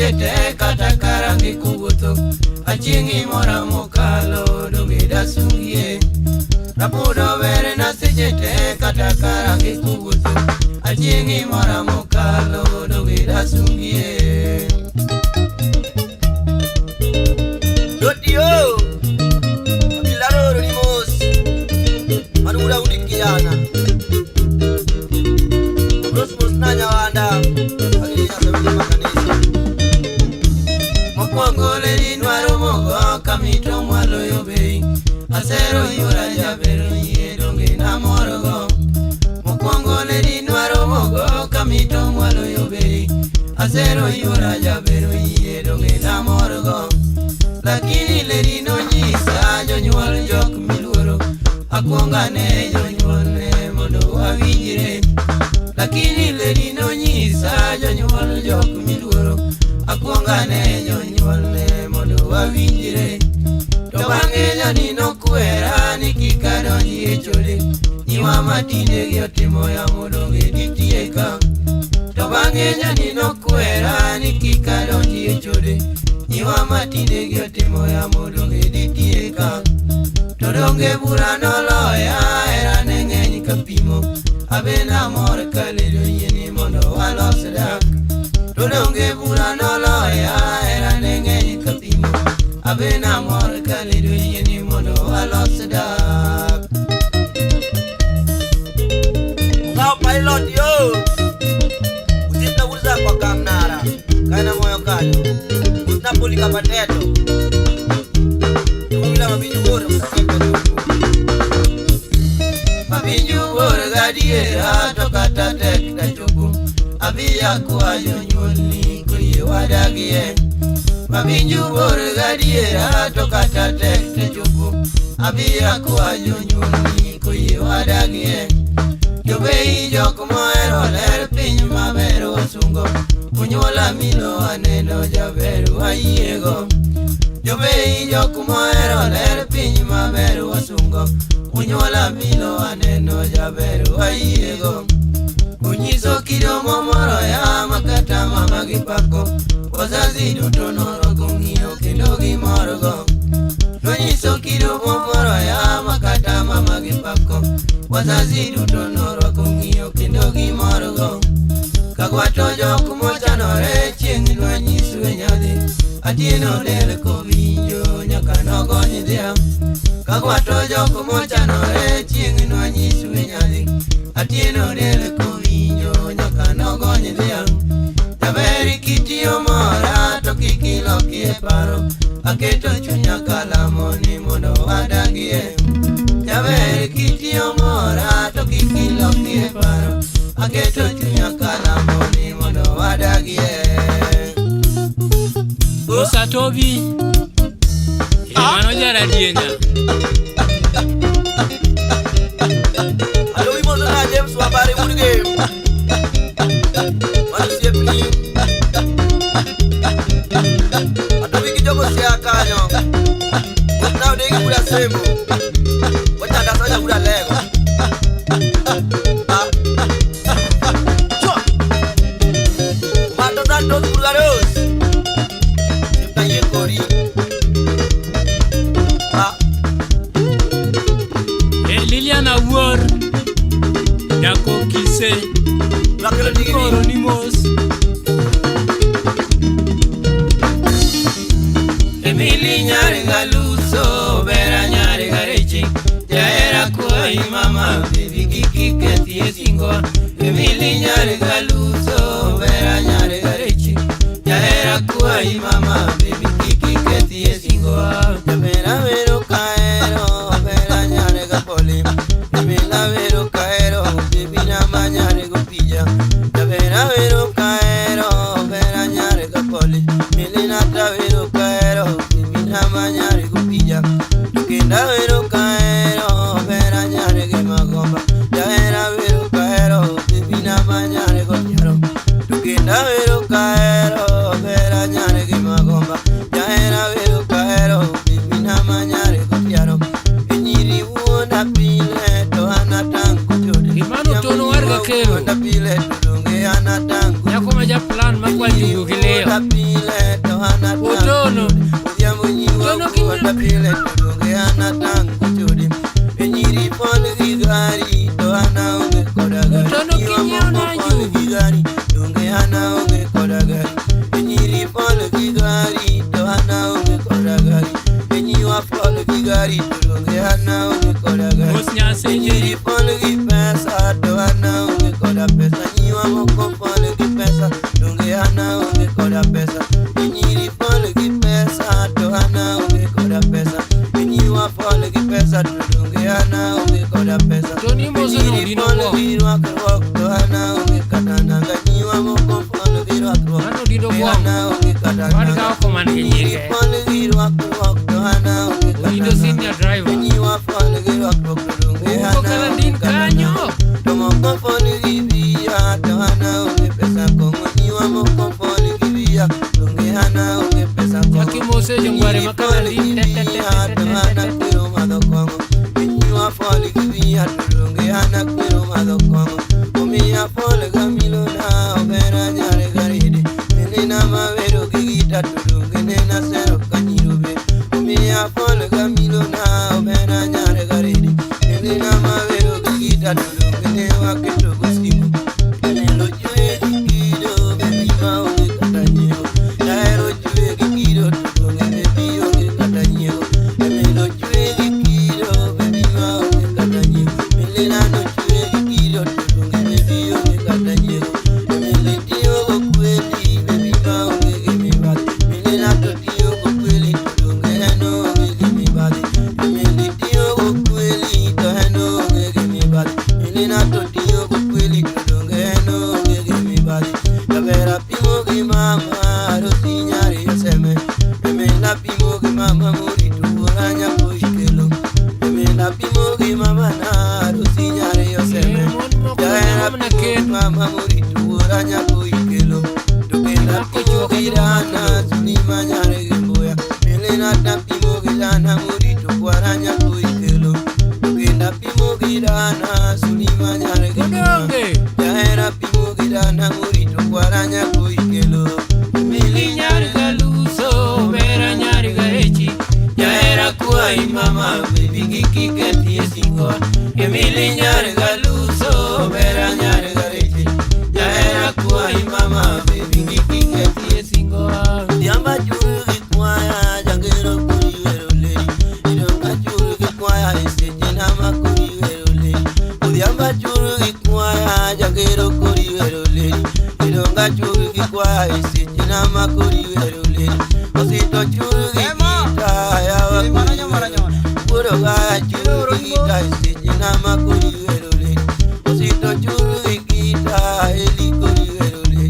seche te kata karangi kuwuotho. Achieng' imora mokalo donge dasungie. Rapudo berna seche te kata karangi kuwuotho. Achieng' imora mokalo donge dasungie. Dotio. Abilaro ni mos. Manura udikiana. Rosmos na nyawanda. Agiri nyasawili makanisa. Mokwongo ledi nwaromogo kamito mwaloyo bei. Asero yora jaber yie donge namorgo. Mokwongo ledi nwaromogo kamito mwaloyo bei. Asero yora jaber yie donge namorgo. Lakini ledi nonyisa jonyuol jok miluoro. Akwonga ne jonyuolne mondo wawinjre. Lakini ledi nonyisa jonyuol jok miluoro. Akwonga ne jonyuolne mondo wawinjre. To bang'e jani nokwera ni kik adonji e chode. Nyiwa matinde gi otimo yamo donge ditieka. To bang'e jani nokwera ni kik adonji e chode. Nyiwa matinde gi otimo yamo donge ditieka. To donge bura noloya hera ne ng'eny kapimo. Abe namor ka ledo yieni mondo walos dak. To donge bura noloya hera ne ng'eny kapimo. Abe namor ka ledo yieni mondo walos dak. Ngao pilot yo. Usipna uza kwa kamnara. Kana moyo kanyo. Usna poli kapateto. Tumila mabinyu bora msaseko tupu. Mabinju bor gadiera to kata tek dachopo. Abiya kwa jonyuolni koyie wadagie. Mabinju bor gadiera to kata tek dachopo. Abiya kwa jonyuolni koyie wadagie. Jobei jok mohero ler piny maber wasungo. Unyuola milo aneno jaber wayiego. Jobei jok mohero ler piny maber wasungo. Unyuola milo aneno jaber wayiego. Unyiso kido momoro ya makata mama gi pako. Wazazi duto norwako ng'iyo kendo gimorgo. Nonyiso kido momoro ya makata mama gi pako. Wazazi duto norwako ng'iyo kendo gimorgo. Kagwato jok mochanore chieng' nwanyisu e nyadhi. Atieno del kowinjo nyaka nogony dhiang'. Kagwato jok mochanore chieng' nwanyisu e nyadhi. Atieno del kowinjo nyaka nogony dhiang'. Jaber kitiyo mora to kik ilokie paro. Aketo chunya kalamo ni mondo wadagie. Jaber kitiyo mora to kik ilokie paro. Aketo chunya kalamo ni mondo wadagie. Musa Tobi. Mano jaradienya. Alo imozo na James Wabare Wurge. Mano siepni. Atobi kijogo sia kanyo. Usna odegi kura semo. Wachanda soja kura lego. Ah. Chua. Mato Santos Burgaros. Sipna yekori. Ah. E Lilian Awuor. Jako Kise. Lakelo digini. Koro ni mos. Emily nyari galuso bera nyari gareche. Jaera kuai mama baby kiki keti singo. Emily nyari galuso bera nyari gareche. Jaera kuai mama baby kiki keti singo. Bera vero kaero, bera nyare gapoli. Bera vero kaero, baby na manyare gopija. Bera vero kaero, bera nyare gapoli. Milina ta vero kaero, baby na manyare gopija. Tukenda vero kaero, bera nyare ge magomba. Bera vero kaero, baby na manyare gopiaro. Tukenda vero kaero, bera nyare ge magomba. Bera vero kaero, baby na manyare gopiaro. Enyiri wuonda pile to anatang kuchode. Gimano tono war ga kelo. Wuonda pile to donge anatang Nyako ma japlan ma kwa njugu gi liyo. wuonda pile to an atang' Otono. Odhiambo nyiwa Otono kinyiewo- wuonda pile to donge an atang' gochode. E nyiri pon gi gari to an aonge koda gari. Otono Nyiwa kinyiewo moko na pon njugu. gi gari donge an aonge koda gari. E nyiri pon gi gari to an aonge koda gari. E nyiwa pon gi gari to donge an aonge koda gari. Mos Nyasaye. Nyiri pon gi pesa to an aonge koda pesa. Nyiwa moko pon gi pesa donge an aonge koda pesa. Nyiri pon gi pesa to an aonge koda pesa. Nyiwa pon gi pesa to donge an aonge koda pesa. Tony Moso no Nyiri dino pon go. gi rwakruok to an aonge kata nanga. Nyiwa moko pon gi rwakruok Mano dino to gwong'. an aonge kata Wan nanga. ka oko man gi Nyiri nyinge. pon gi rwakruok to an aonge kata Odindo nanga. senior driver. Nyiwa pon gi rwakruok to donge an Owuok kala aonge din kata kanyo. nanga. To moko pon gi bia to an aonge pesa kong'o. Nyiwa moko pon gi bia donge an aonge pesa kong'o. Chaki mose jongware ma kala din. Te, te, te, te, te, te, te, te. Akwero madho kong'o. Nyiwa fol gi bia to donge an akwero madho kong'o. Omiya fol gamilona obera nyare garede. Nena mawero gi gita to donge nena sero kanyirobe. Omiya fol gamilona obera nyare garede. Nena mawero gi gita to donge ne waketo go simu. Nelo chwe gi kido bebi maonge kata nyiewo. Ahero chwe gi kido to donge bebi onge kata nyiewo. Emelo chwe gi kido bebi maonge kata nyiewo. Milena no chwe gi kido to donge bebi onge kata nyiewo. Emele tiyo go kweli bebi maonge gi mibadhi. Milena to tiyo go kweli to donge en onge gi mibadhi. Emele tiyo go kweli to en onge gi mibadhi. Milena to tiyo go kweli to donge en onge gi mibadhi. Jabera pimo gi mama arosi nyari oseme. Emela pimo gi mama morito wuora nyako ikelo. Emela pimo gi mama na arosi nyari oseme. Eh, mon moko Jahera nyalo mana pimo gi kendo. mama morito wuora nyako ikelo. To kenda Nyako pimo chuo gi kendo dana Zulima nyare gi mbuya. Milena ta pimo gi dana morito kwara nyako ikelo. To kenda pimo gi dana Zulima nyare gi mbuya. Odonge. Jahera pimo gi dana morito kwara nyako ikelo. Mili nyar galuso, bera nyar gaechi. Jahera kwayi mama baby kik iketi e singo. Emily nyar galuso bera nyar gareche. Jahera kwayi mama baby kik iketi E singo. Odhiambo chur gi kwaya jangero kori wero leri. Idonga chur gi kwaya e seche na ma kori wero leri. Odhiambo chur gi kwaya jangero kori wero leri. Idonga chur gi kwaya e seche na ma kori wero leri. Osito chur gi gita yawa kori wero. Wuoro gaya chur gi gita e seche na ma kori wero leri. Osito chur gi gita eli kori wero leri.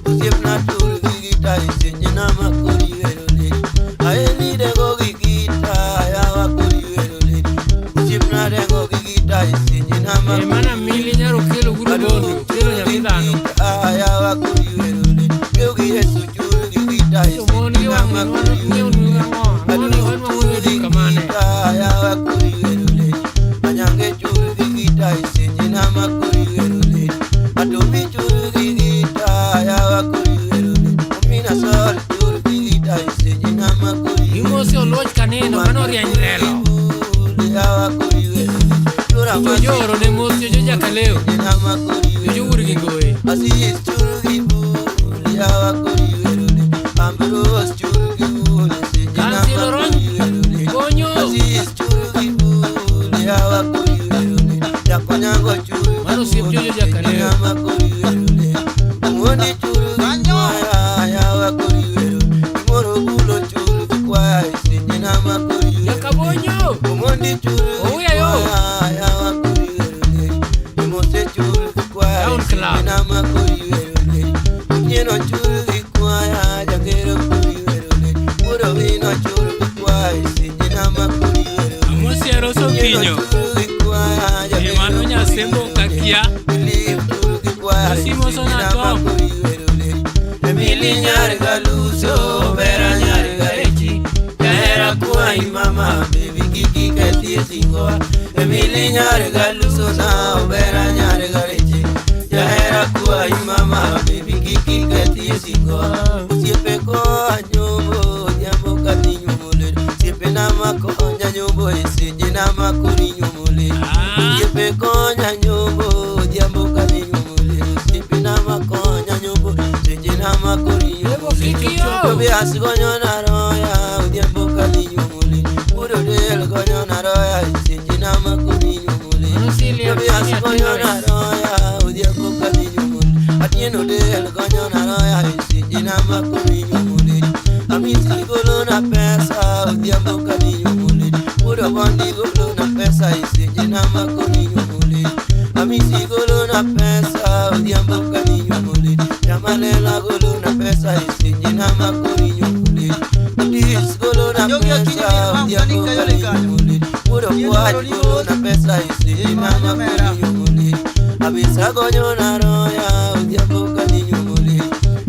Osiepna tur gi gita e seche na ma kori wero leri. Aeli dengo gi gita yawa kori wero leri. Osiepna dengo gi gita e seche na ma E kori mana mili nyaro kelo gudo bondo, kelo nyathi dhano. yawa kori wero leri. Keu gi Yesu chur gi gita e To mon seche gi na wang' ma ni kori wan wero ng'iewo nu leri. ang'o? Ang'o ni wan wang'o duka mane? Yawa kori wero leri. Anyange chur gi gita e seche na ma kori wero leri. Atomi chur gi gita yawa kori wero leri. Omina sol chur gi gita e seche na ma kori wero Gimose oluoch kaneno, mano rieny lelo. Yawa kori wero leri. Chura To joro ne mos jojo jakaleo. na ma kori Jojo wero wuod gi ngoe. Asis chur gi bul yawa kori wero leri. Ambrose chur gi bul seche na ma Kansilo kori Rony. wero leri. Konyo. Asis chur gi bul yawa kori wero leri. Jakonyango chur gi Mano osiep bul Jojo seche Jakaleo. na ma kori wero leri. Omondi chur gi kwaya yawa kori wero. Imoro gulo chur gi kwaya seche na ma kori wero leri. Jakabonyo. Omondi chur gi Ouya yo. kwaya yawa kori wero leri. Imose chur gi kwaya Town seche Club. na ma kori wero leri. Otieno chur gi kwaya jagero kori wero leri. Wuoro wino chur gi kwaya seche na ma kori wero leri. Amosi Aroso Kinyo. E mano nyasembo kakia. Asimo sona Tom. Emily nyar galuso bera nyar garechi. Jahera kwayi mama baby kik iketi e singo. Emily nyar galuso na bera nyar garechi. Jahera kwayi mama mama baby kiki kethi e singo osiepe koa nyombo odhiambo kadhi nyuomole osiepe na makonya nyombo e seche na makori nyuomole Ah. osiepe konya nyombo odhiambo kadhi nyuomole osiepe na makonya nyombo seche na makori nyuomole Kiki yo. Tobias gonyo na roya odhiambo kadhi nyuomole Wuod Odel gonyo na roya seche na makori nyuomole Mano Celia, Tobias Celia gonyo na Tinoris. roya odhiambo kadhi nyuomole Atieno Odel gonyo na roya seche na makori nyuomole Amisi golo na pesa odhiambo kadhi nyuomole Wuod Omondi golo na pesa seche na makori nyuomole Amisi golo na pesa odhiambo kadhi nyuomole Jamalela golo na pesa seche na makori nyuomole Otis golo na Jogi Akinyi pesa min odhiambo Mamfani kadhi Kayole kanyo. nyuomole Wuod Okwach golo na pesa seche na makori nyuomole Abisa gonyo na roya odhiambo kadhi nyuomole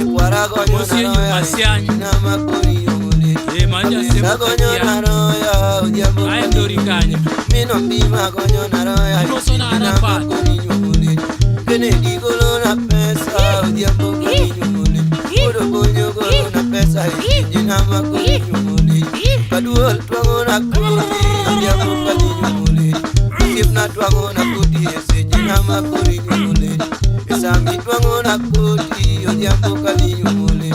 Ikwara gonyo na Mosie roya Juma Siany. seche na makori nyuomole Eh, mano Abisa jasemo gonyo kakia. na roya odhiambo Ae kadhi ndori kanyo. Mino mbima gonyo na roya Imoso na Arafat. nyuomole Kennedy golo na pesa odhiambo kadhi nyuomole Wuod Obonyo golo na pesa seche na makori nyuomole Kaduol twang'o na koti odhiambo kadhi nyuomole Osiepna twang'o na koti e seche na makori nyuomole Esami twang'o na koti odhiambo kadhi nyuomole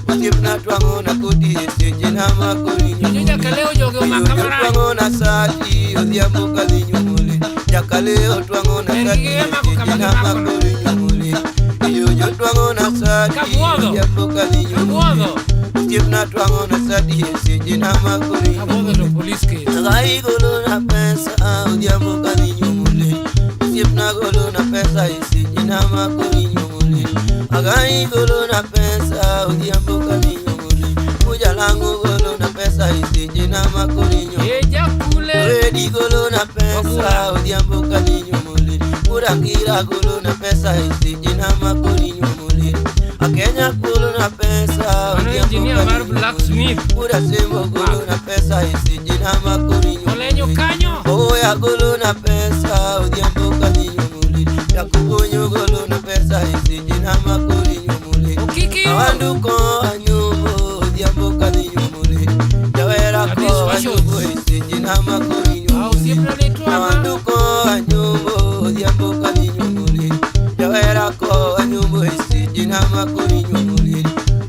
Osiepna twang'o na koti e seche na makori Jojo nyuomole Jakaleo joge omaka Oyoyo marach. twang'o na sati odhiambo kadhi nyuomole Jakaleo twang'o na En sati gi gima e kama seche na gimako. makori nyuomole Oyoyo twang'o na sati Kabuodho. odhiambo kadhi nyuomole Kabuodho. Osiepna twang'o na sati e seche na makori Kabuodho nyuomole to police case. Agai golo na pesa odhiambo kadhi nyuomole Osiepna golo na pesa e seche na makori nyuomole Agai golo na pesa odhiambo kadhi nyuomole Ujalang'o golo na pesa e seche na makori nyuomole Eh, jakule. Redi golo na pesa Wagula. odhiambo kadhi nyuomole Urangira golo na pesa e seche na makori nyuomole Akenya golo na pesa Mano odhiambo engineer kadhi mar nyuomole blacksmith. Urasembo golo na pesa e seche na makori Olenyo nyuomole kanyo. Oya golo na pesa odhiambo kadhi nyuomole Jakubonyo golo na pesa e seche na makori nyuomole Okiki yo. Awanduko anyombo odhiambo kadhi nyuomole Jawera That is ko fashion. anyombo e seche na makori Ah, nyuomole osiepna ne twang'a. Awanduko anyombo odhiambo kadhi nyuomole Jawera ko anyombo e seche na makori nyuomole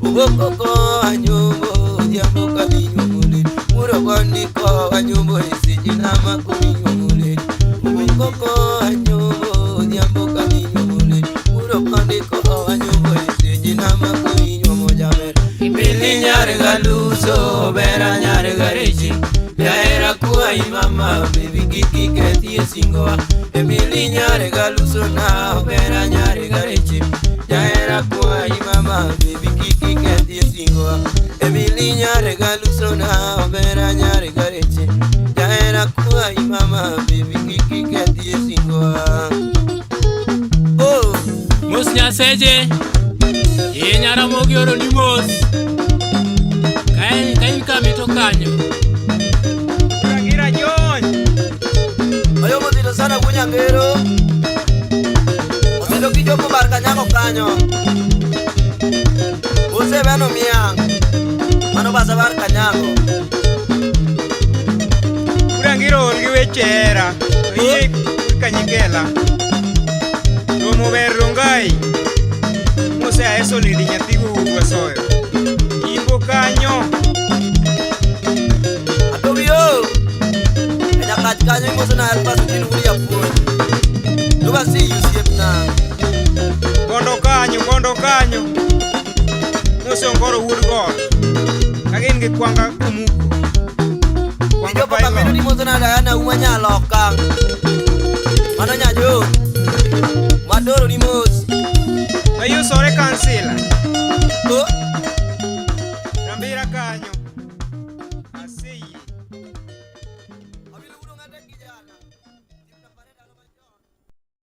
Oboko ko anyombo odhiambo kadhi nyuomole Muro bondi ko anyombo e seche na makori nyuomole Oboko ko anyombo odhiambo kadhi nyuomole Muro bondi ko anyombo e seche na makori nyuomo jaber Pili nyar galuso bera nyar garechi Jahera kuai mama baby kiki kethi e singoa Emily nyar galuso na bera nyar garechi Jahera kuai mama baby kiki kethi e singoa Emily nyar galuso na bera nyar garechi Jahera kuai mama baby kiki kethi e singoa Oh Mos nyaseche. Eh, nyaramogi oro ni mos. Kae kain kamito kanyo. Gira John. Oyo mozito sana kunyangero Osito kichopo bar kanyango kanyo Osebeno miang Mano basa bar kanyango Ura ol gi weche hera. To iyie kanyikela. Romo ber Rongai. Mose aeso lidi nyathi wuwa soyo. Imbo kanyo. Atobio Enyakach kanyo imoso na alpas tin wuri apuonj Duba si yusiepna Bondo kanyo, bondo kanyo. Mose ongoro wuod got. Ka gin gi kwanga omuko. Kwanga Kichopo kameno pilot. timoso na Diana uma nyaloka Mano nyajo Madoro ni mos Mayusore kansila.